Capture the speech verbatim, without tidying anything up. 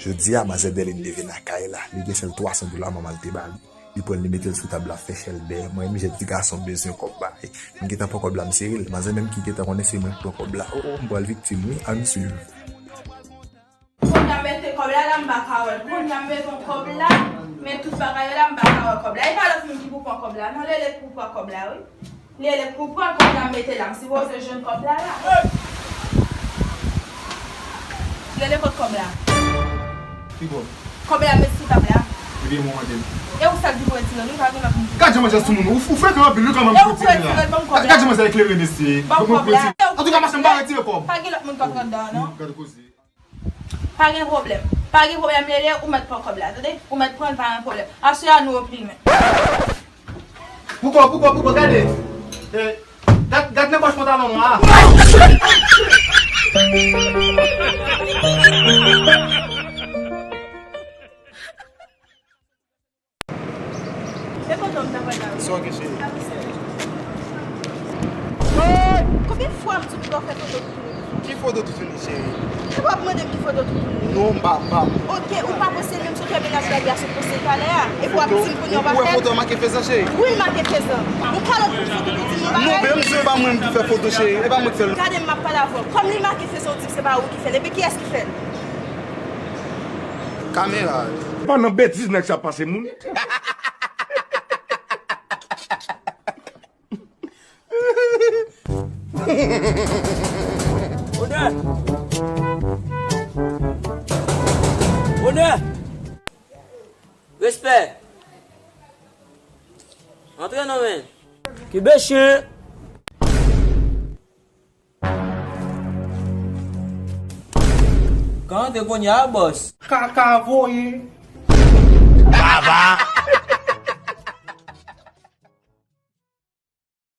Jodi a, manzè Dèlin leve nan kay la. Li gen sèl twa san dola manman l te ba li. Li pran l, li mete l sou tab la, fè chèl dèyè mwen. Menm jan ti gason bezwen kòb bagay. M gentan pran kòb la, m sere l. Manzè menm ki gentan konnen se mwen k pran kòb la. O, o, m pral viktim, wi. Ann swiv. Kounye a mete kòb la, la m pa ka wè l. Kounye a m bezwen kòb la, men tout bagay yo la m pa ka wè kòb la. E pa lòt moun ki pou pran kòb la, non, Lele k pou pran kòb la, wi. Lele k pou pran kòb la, m mete la, m sipoze jwenn kòb la la. Lele, kot kòb la? Ki kòb? Kòb la met sou tab la. Ebyen, mwen mande l. E ou sa k di pou retire l, wi, pa gen lòt moun. Gad jan manzè sou moun, ou, ou frekan anpil, wi, kanmenm. E ou pou retire l, ban m kòb la. Gad jan manzè eklere, mesye. Ban m kòb la. Antouka, mache m pa retire kòb. Pa gen lòt moun k ap rann dan an, non. Gad koze. Pa gen pwoblèm. Pa gen pwoblèm, Lele, ou mèt pran kòb la, tande? Ou mèt pran l, pa gen pwoblèm. Aswè a, nou oblime. Pouko, pouko, pouko, gade. Eh, gad, gad nan pòch pantalon mwen a. Se kote w m ta pral la? Sa w gen, cheri? Konbyen fwa m di w pou w fè foto toutouni? Ki foto toutouni, cheri? Ou p ap mande m ki foto toutouni? Non, m pa, m pa. Oke, ou pa poste menm sou kè mennaj Gaby a sou poste talè a? Epi w ap di m kounye a w pa fè l? Ou wè foto a make fezan, cheri? Wi, l make fezan. Ou pa lòt pou foto pou di m yon bagay? Non, men m di w e pa mwen menm ki fè foto, cheri. E pa mwen ki fè l. Gade m, m ap pale avè w. Kòm li make fezan, ou di m se pa ou ki fè l. Epi kiyès ki fè l? Kamera. Pa nan betiz nèg sa pase moun. Onè! Onè! Respè! Antre non, men. Kenbe chen! Ka antre kounye a, bòs. Kaka voye. Baba!